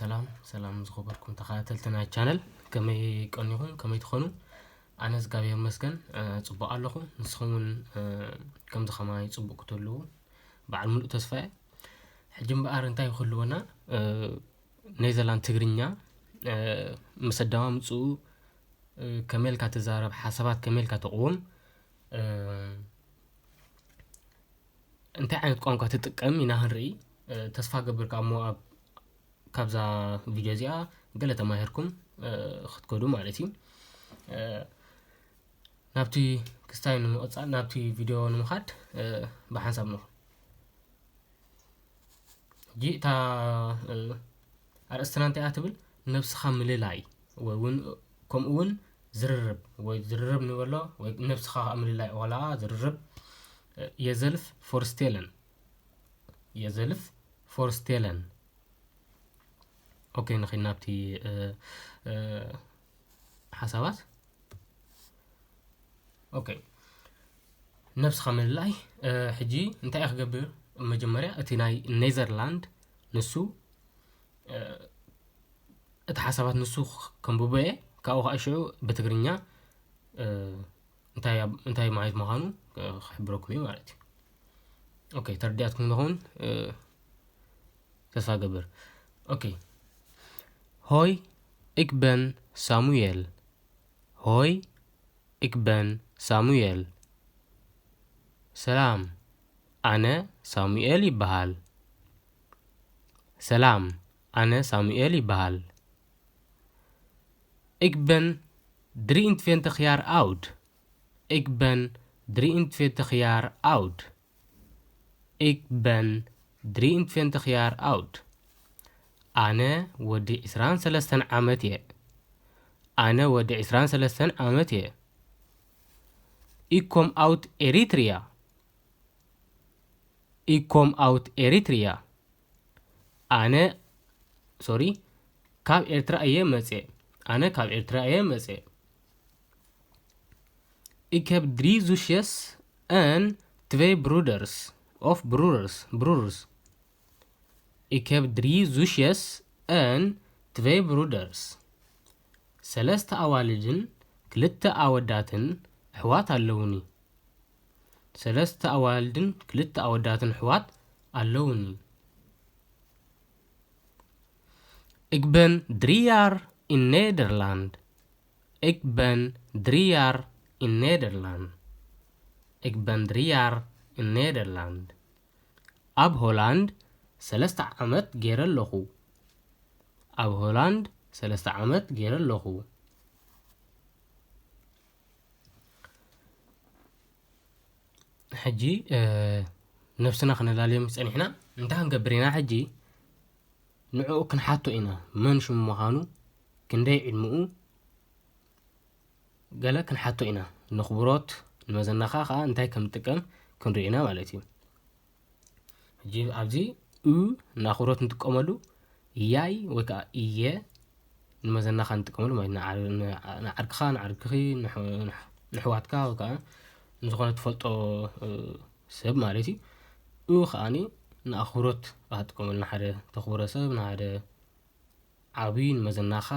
ሰላም ሰላም ዝኸበርኩም ተኸታተልቲ ናይ ቻነል፣ ከመይ ቀኒኹም? ከመይ ትኾኑ? ኣነ እግዚኣብሔር ይመስገን፣ እ፣ ጽቡቕ ኣለኹ። ንስኹም እውን፣ እ፣ ከምዚ ከማይ ጽቡቕ ክትህልዉ በዓል ምሉእ ተስፋ እየ። ሕጂ እምበኣር እንታይ ክህልወና? እ፣ ኔዘርላንድ ትግርኛ፣ እ፣ ምስ ኣደማምጽኡ፣ እ፣ ከመይ ኢልካ ትዛረብ፣ ሓሳባት ከመይ ኢልካ ተቕውም፣ እ፣ እንታይ ዓይነት ቋንቋ ትጥቀም ኢና ክንርኢ። እ፣ ተስፋ ገብር ካብ ሞኣብ ካብዛ ቪድዮ እዚኣ ገለ ተማሂርኩም፣ እ፣ ክትከዱ ማለት እዩ። እ፣ ናብቲ ክስታይ ንምቕጻል፣ ናብቲ ቪድዮ ንምኻድ፣ እ፣ ብሓንሳብ ንኹን። ሕጂ እታ፣ እ፣ ኣርእስትና እንታይ እያ ትብል? ነብስኻ ምልላይ ወይ እውን ከምኡ እውን ዝርርብ ወይ ዝርርብ ንበሎ ወይ ነብስኻ ምልላይ ዋላ ዝርርብ፣ እ፣ የዘልፍ ፎርስቴለን፣ የዘልፍ ፎርስቴለን። ኦኬ፣ ንኺድ ናብቲ፣ እ፣ እ፣ ሓሳባት። ኦኬ፣ ነብስኻ ምልላይ። እ፣ ሕጂ እንታይ ክገብር? መጀመርያ እቲ ናይ ኔዘርላንድ ንሱ፣ እ፣ እቲ ሓሳባት ንሱ ከንብቦ እየ፣ ካብኡ ከዓ ሽዑ ብትግርኛ፣ እ፣ እንታይ ኣብ-፣ እንታይ ማለት ምዃኑ፣ እ፣ ክሕብረኩም እዩ ማለት እዩ። ኦኬ፣ ተረዲኣትኩም ንኸውን፣ እ፣ ተስፋ ገብር። ኦኬ። ሆይ፣ ik ben ሳሙኤል። ሆይ፣ ik ben ሳሙኤል። ሰላም፣ ኣነ ሳሙኤል ይበሃል። ሰላም፣ ኣነ ሳሙኤል ይበሃል። Ik ben drieëntwintig jaar oud. Ik ben drieëntwintig jaar oud. Ik ben drieëntwintig jaar oud. ኣነ ወዲ ዕስራን ሰለስተን ዓመት እየ። ኣነ ወዲ ዕስራን ሰለስተን ዓመት እየ። Ik kom uit Eritrea. Ik kom uit Eritrea. ኣነ፣ ሶሪ፣ ካብ ኤርትራ እየ መጽየ። ኣነ ካብ ኤርትራ እየ መጽየ። Ik heb drie zusjes en twee broeders. Of broers, broers. Ik heb drie zusjes en twee broeders. ሰለስተ ኣዋልድን ክልተ ኣወዳትን ኣሕዋት ኣለውኒ። ሰለስተ ኣዋልድን ክልተ ኣወዳትን ኣሕዋት ኣለውኒ። Ik ben drie jaar in Nederland. Ik ben drie jaar in Nederland. Ik ben drie jaar in Nederland. ኣብ ሆላንድ ሰለስተ ዓመት ገይረ ኣለኹ። ኣብ ሆላንድ ሰለስተ ዓመት ገይረ ኣለኹ። ሕጂ፣ እ፣ ነብስና ክነላልዮም ጸኒሕና። እንታይ ክንገብር ኢና ሕጂ? ንዕኡ ክንሓቶ ኢና። መን ሽሙ ምዃኑ፣ ክንደይ ዕድመኡ፣ ገለ ክንሓቶ ኢና። ንኽብሮት ንመዘናኻ ከኣ እንታይ ከም ዝጥቀም ክንርኢ ኢና ማለት እዩ። ሕጂ ኣብዚ ኡ ንኣኽብሮት ንጥቀመሉ፣ ያይ ወይ ከኣ እየ ንመዘናኻ ንጥቀመሉ ማለት ንዓ-፣ ንዓ-፣ ንዓርክኻ፣ ንዓርክኺ፣ ንሕ-፣ ንሕ-፣ ንሕዋትካ ወይ ከኣ ንዝኾነ ትፈልጦ፣ እ፣ ሰብ ማለት እዩ። ኡ ከኣኒ ንኣኽብሮት ክትጥቀመሉ፣ ንሓደ ተኽብሮ ሰብ፣ ንሓደ ዓብዪ ንመዘናኻ፣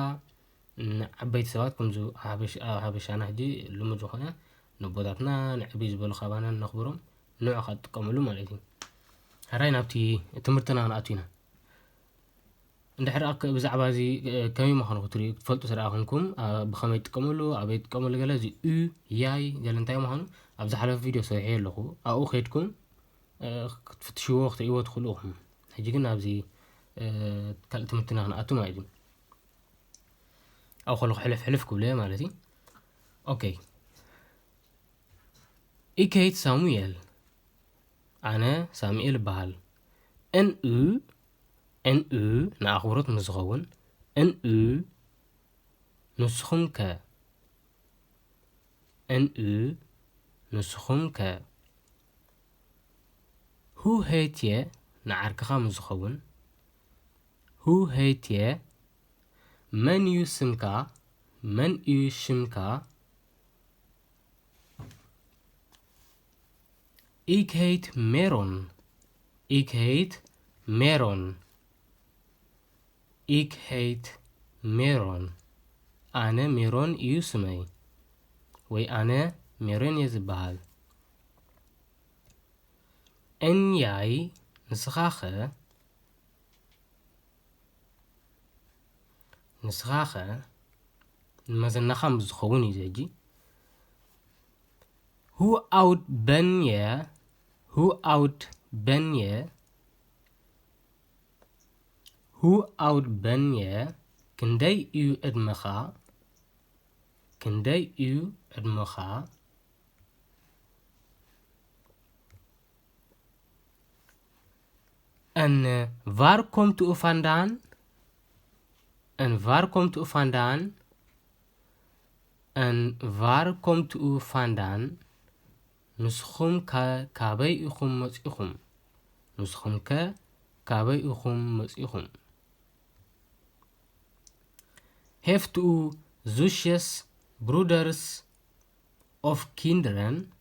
ንዓበይቲ ሰባት ከምዚ ኣብ ሓበሽ-፣ ኣብ ሓበሻና ሕጂ ልሙድ ዝኾነ ነቦታትና ንዕብይ ዝበሉ ካባና ነኽብሮም ንዑ ክትጥቀመሉ ማለት እዩ። ሕራይ ናብቲ ትምህርትና ክንኣቱ ኢና። እንድሕር ደኣ ብዛዕባ እዚ፣ እ፣ ከመይ ምዃኑ ክትርእዩ፣ ክትፈልጡ ስለ ዝኾንኩም፣ እ፣ ብኸመይ ትጥቀመሉ፣ ኣበይ ትጥቀመሉ፣ ገለ እዚ ኡ፣ ያይ፣ ገለ እንታይ ምዃኑ ኣብ ዝሓለፈ ቪድዮ ሰሪሐዮ ኣለኹ። ኣብኡ ከይድኩም፣ እ፣ ክትፍትሽዎ፣ ክትርእይዎ ትኽእሉ ኢኹም። ሕጂ ግን ኣብዚ፣ እ፣ ካልእ ትምህርትና ክንኣቱ ማለት እዩ። ኣብኡ ከለኹ ሕልፍ ሕልፍ ክብሎ እየ ማለት እዩ። ኦኬ። Ik heet Samuel. ኣነ ሳሙኤል እበሃል። En u? En u ንኣኽብሮት ምስ ዝኸውን፣ en u ንስኹም ከ? En u ንስኹም ከ? Hoe heet je ንዓርክኻ ምስ ዝኸውን፣ Hoe heet je? መን እዩ ስምካ? መን እዩ ሽምካ? Ik heet Meron. Ik heet Meron. Ik heet Meron. ኣነ ሜሮን እዩ ስመይ። ወይ ኣነ ሜሮን እየ ዝበሃል። En jij? ንስኻኸ? ንስኻኸ? ንመዘናኻ ምስ ዝኸውን እዩ ዘጂ። Hoe oud ben je? Hoe oud ben je? Hoe oud ben je? ክንደይ እዩ ዕድመኻ? ክንደይ እዩ ዕድመኻ? En waar komt u vandaan? En waar komt u vandaan? En waar komt u vandaan? ንስኹም ከ ካበይ ኢኹም መጺኹም? ንስኹም ከ ካበይ ኢኹም መጺኹም? Heeft u zusjes, broeders of kinderen?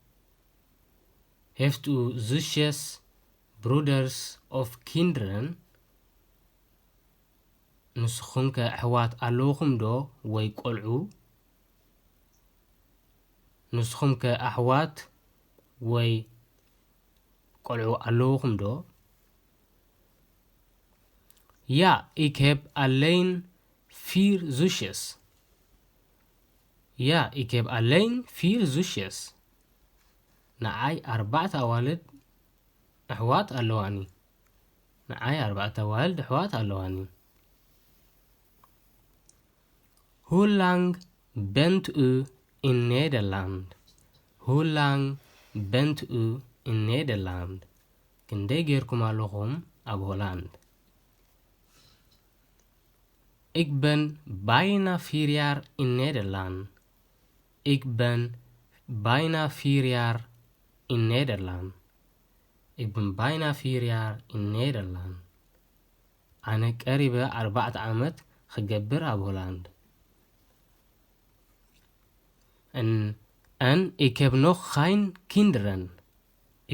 Heeft u zusjes, broeders of kinderen? ንስኹም ከ ኣሕዋት ኣለውኹም ዶ ወይ ቆልዑ? ንስኹም ከ ኣሕዋት ወይ ቆልዑ ኣለውኹም ዶ? Ja, ik heb alleen vier zusjes. Ja, ik heb alleen vier zusjes. ንዓይ ኣርባዕተ ኣዋልድ ኣሕዋት ኣለዋኒ። ንዓይ ኣርባዕተ ኣዋልድ ኣሕዋት ኣለዋኒ። Hoe lang bent u in Nederland? Hoe lang bent u in Nederland? ክንደይ ጌርኩም ኣለኹም ኣብ ሆላንድ? Ik ben bijna vier jaar in Nederland. Ik ben bijna vier jaar in Nederland. Ik ben bijna vier jaar in Nederland. ኣነ ቀሪበ ኣርባዕተ ዓመት ክገብር ኣብ ሆላንድ። En, en ik heb nog geen kinderen.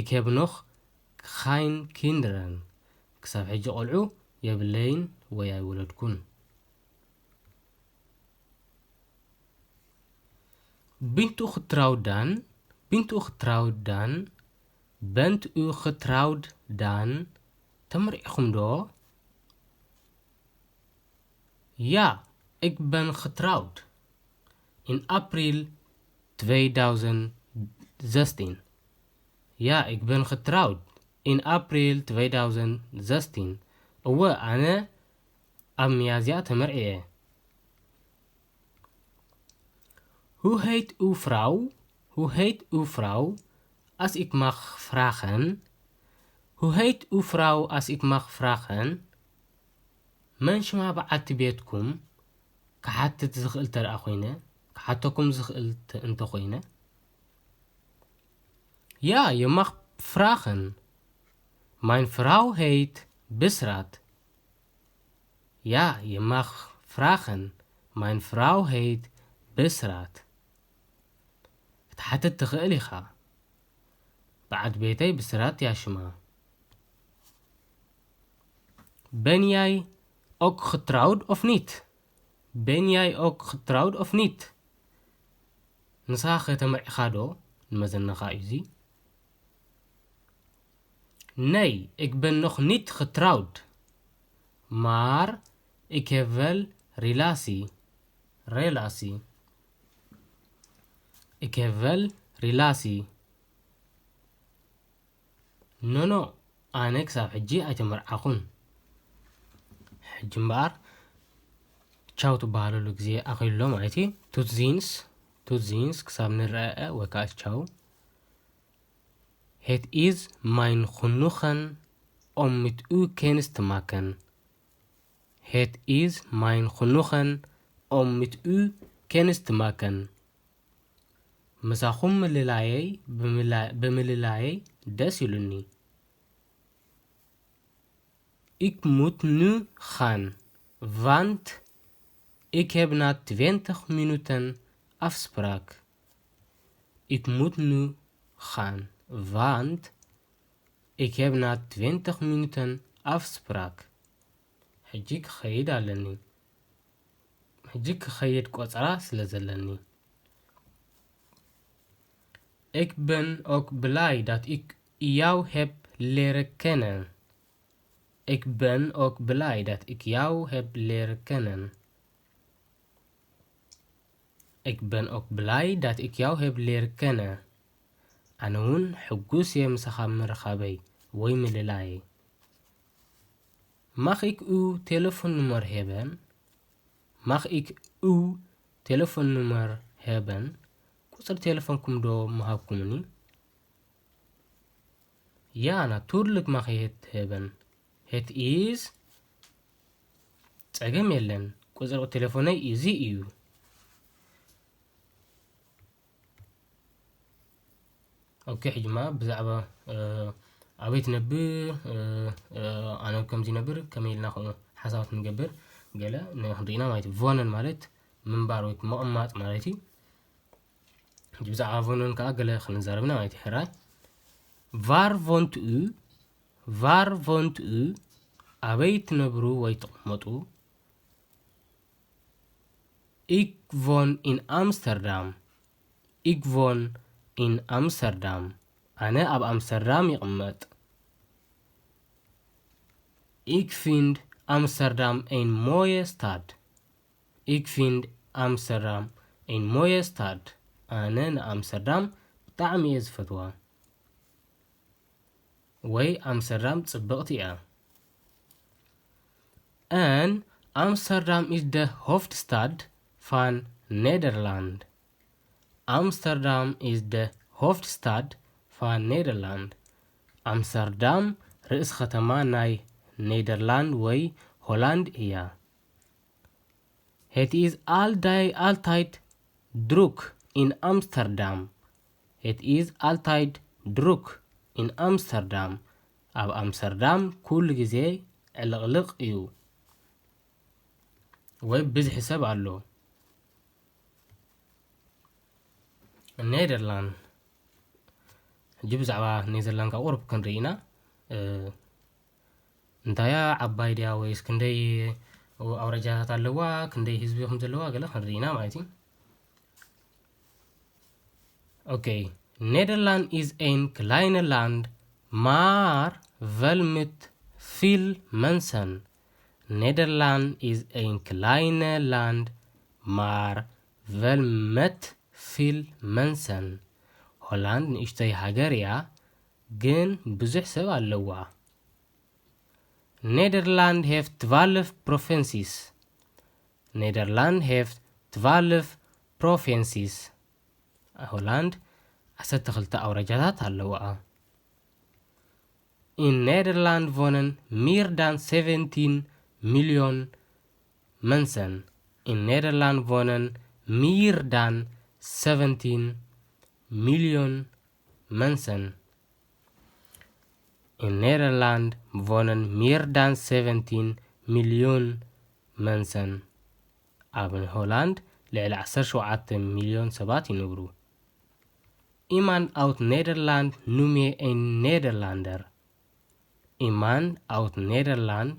Ik heb nog geen kinderen. ክሳብ ሕጂ ቆልዑ የብለይን ወይ ኣይወለድኩን። Bent u getrouwd dan? Bent u getrouwd dan? Bent u getrouwd dan? ተመርዒኹም ዶ? Ja, ik ben getrouwd. In april tweeduizend zestien. Ja, ik ben getrouwd. In april tweeduizend zestien. እወ፣ ኣነ ኣብ ሚያዝያ ተመርዕየ። Hoe heet uw vrouw? Hoe heet uw vrouw? Als ik mag vragen. Hoe heet uw vrouw, als ik mag vragen? መን ሽማ በዓልቲ ቤትኩም ክሓትት ዝኽእል ተደኣ ኮይነ፣ ክሓተኩም ዝኽእል ተ-፣ እንተኾይነ? Ja, je mag vragen. Mijn vrouw heet Bisrat. Ja, je mag vragen. Mijn vrouw heet Bisrat. ክትሓትት ትኽእል ኢኻ። በዓልቲ ቤተይ ብስራት እያ ሽማ። Ben jij ook getrouwd of niet? Ben jij ook getrouwd of niet? ንስኻ ኸ ተመርዒኻ ዶ? ንመዘናኻ እዩ እዚ። Nee, ik ben nog niet getrouwd. Maar ik heb wel relatie. Relatie. Ik heb wel relatie. ኖኖ፣ ኣነ ክሳብ ሕጂ ኣይተመርዓኹን። ሕጂ እምበኣር ቻው ትበሃለሉ ግዜ ኣኺሉ ኣሎ ማለት እዩ። ቶት ዚንስ፣ ቶት ዚንስ ክሳብ ንረኣእ ወይ ከዓ ቻው። Het is mijn genoegen om met u kennis te maken. Het is mijn genoegen om met u kennis te maken. ምሳኹም ምልላየይ፣ ብምላ-፣ ብምልላየይ ደስ ኢሉኒ። Ik moet nu gaan, want ik heb na twintig minuten afspraak. Ik moet nu gaan, want ik heb na twintig minuten afspraak. ሕጂ ክኸይድ ኣለኒ። ሕጂ ክኸይድ ቆጸራ ስለ ዘለኒ። Ik ben ook blij dat ik jou heb leren kennen. Ik ben ook blij dat ik jou heb leren kennen. Ik ben ook blij dat ik jou heb leren kennen. ኣነ እውን ሕጉስ እየ ምሳኻ ምርኻበይ ወይ ምልላየይ። Mag ik uw telefoonnummer hebben? Mag ik uw telefoonnummer hebben? ቁጽሪ ቴሌፎንኩም ዶ ምሃብኩምኒ? Ja, natuurlijk mag je het hebben. Het is ጸገም የለን። ቁጽሪ ቴሌፎነይ እዚ እዩ። ኦኬ፣ ሕጂ ድማ ብዛዕባ፣ እ፣ ኣበይ ትነብር፣ እ፣ እ፣ ኣነ ከምዚ ነብር፣ ከመይ ኢልና ከምኡ ሓሳባት ንገብር፣ ገለ ን-፣ ክንርኢና ማለት እዩ። ቮነን ማለት ምንባር ወይ ምቕማጥ ማለት እዩ። ሕጂ ብዛዕባ ቮነን ከኣ ገለ ክንዛረብና ማለት እዩ። ሕራይ። Waar woont u? Waar woont u? ኣበይ ትነብሩ ወይ ትቕመጡ? Ik woon in Amsterdam. Ik woon in Amsterdam. ኣነ ኣብ ኣምስተርዳም ይቕመጥ። Ik vind Amsterdam een mooie stad. Ik vind Amsterdam een mooie stad. ኣነ ንኣምስተርዳም ብጣዕሚ እየ ዝፈትዋ። ወይ ኣምስተርዳም ጽብቕቲ እያ። En Amsterdam is de hoofdstad van Nederland. Amsterdam is de hoofdstad van Nederland. ኣምስተርዳም ርእሲ ከተማ ናይ ኔደርላንድ ወይ ሆላንድ እያ። Het is altijd, altijd druk in Amsterdam. Het is altijd druk in Amsterdam. ኣብ ኣምስተርዳም ኩሉ ግዜ ዕልቕልቕ እዩ ወይ ብዝሒ ሰብ ኣሎ። ኔደርላንድ። ሕጂ ብዛዕባ ኔዘርላንድ ካብ ቁሩብ ክንርኢ ኢና። እ፣ እንታያ ዓባይ ድያ ወይስ ክንደይ ኣውራጃታት ኣለዋ፣ ክንደይ ህዝቢ ከም ዘለዋ ገለ ክንርኢ ኢና ማለት እዩ። ኦኬ፣ Nederland is een kleine land, maar wel met veel mensen. Nederland is een kleine land, maar wel met veel mensen. ሆላንድ ንእሽተይ ሃገር እያ፣ ግን ብዙሕ ሰብ ኣለዋ። Nederland heeft twaalf provincies. Nederland heeft twaalf provincies. ሆላንድ ዓሰርተ ክልተ ኣውራጃታት ኣለዋ። In Nederland wonen meer dan zeventien miljoen mensen. In Nederland wonen meer dan zeventien miljoen mensen. In Nederland wonen meer dan zeventien miljoen mensen. ኣብ ሆላንድ ልዕሊ ዓሰርተ ሸውዓተ ሚልዮን ሰባት ይነብሩ። Iemand uit Nederland noem je een Nederlander. Iemand uit Nederland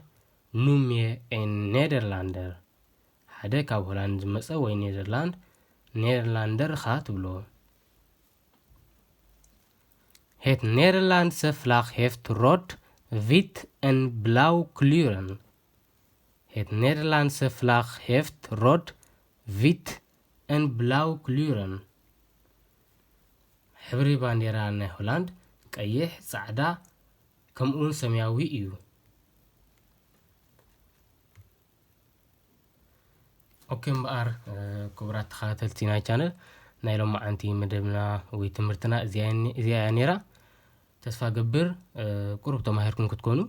noem je een Nederlander. ሓደ ካብ ሆላንድ ዝመጸ ወይ ኔደርላንድ፣ ኔደርላንደር ኢኻ ትብሎ። Het Nederlandse vlag heeft rood, wit en blauw kleuren. Het Nederlandse vlag heeft rood, wit en blauw kleuren. ሕብሪ ባንዴራ ናይ ሆላንድ ቀይሕ፣ ጻዕዳ፣ ከምኡውን ሰማያዊ እዩ። ኦኬ እምበኣር፣ እ፣ ክቡራት ተኸታተልቲ ናይ ቻነል፣ ናይ ሎማዓንቲ መደብና ወይ ትምህርትና እዚኣ እያ ኔ-፣ እዚኣ እያ ኔራ። ተስፋ ገብር፣ እ፣ ቁሩብ ተማሂርኩም ክትኮኑ።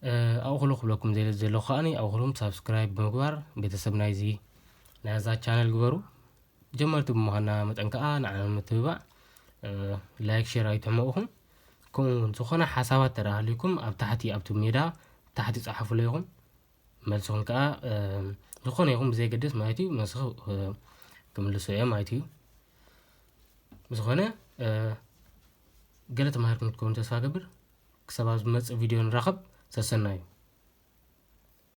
እ፣ ኣውኽሉ ክብለኩም ዘለ-፣ ዘለኹ ከኣኒ፣ ኣውኽሉም ሳብስክራይብ ብምግባር ቤተሰብ ናይዚ፣ ናይዛ ቻነል ግበሩ። ጀመርቲ ብምዃንና መጠን ከኣ ንዓና ንምትብባዕ፣ እ፣ ላይክ፣ ሼር ኣይትሕመቑኹም። ከምኡ እውን ዝኾነ ሓሳባት ተደኣ ሃልዩኩም ኣብ ታሕቲ ኣብቲ ሜዳ ታሕቲ ጸሓፉለይ ኢኹም። መልስኹም ከኣ፣ እ፣ ዝኾነ ይኹን ብዘየገድስ ማለት እዩ፣ መልስኹ፣ እ፣ ክምልሶ እየ ማለት እዩ። ብዝኾነ፣ እ፣ ገለ ተማሂርኩም ክትከውኑ ተስፋ ገብር። ክሳብ ኣብ ዝመጽእ ቪድዮ ንራኸብ። ሰሰናዩ።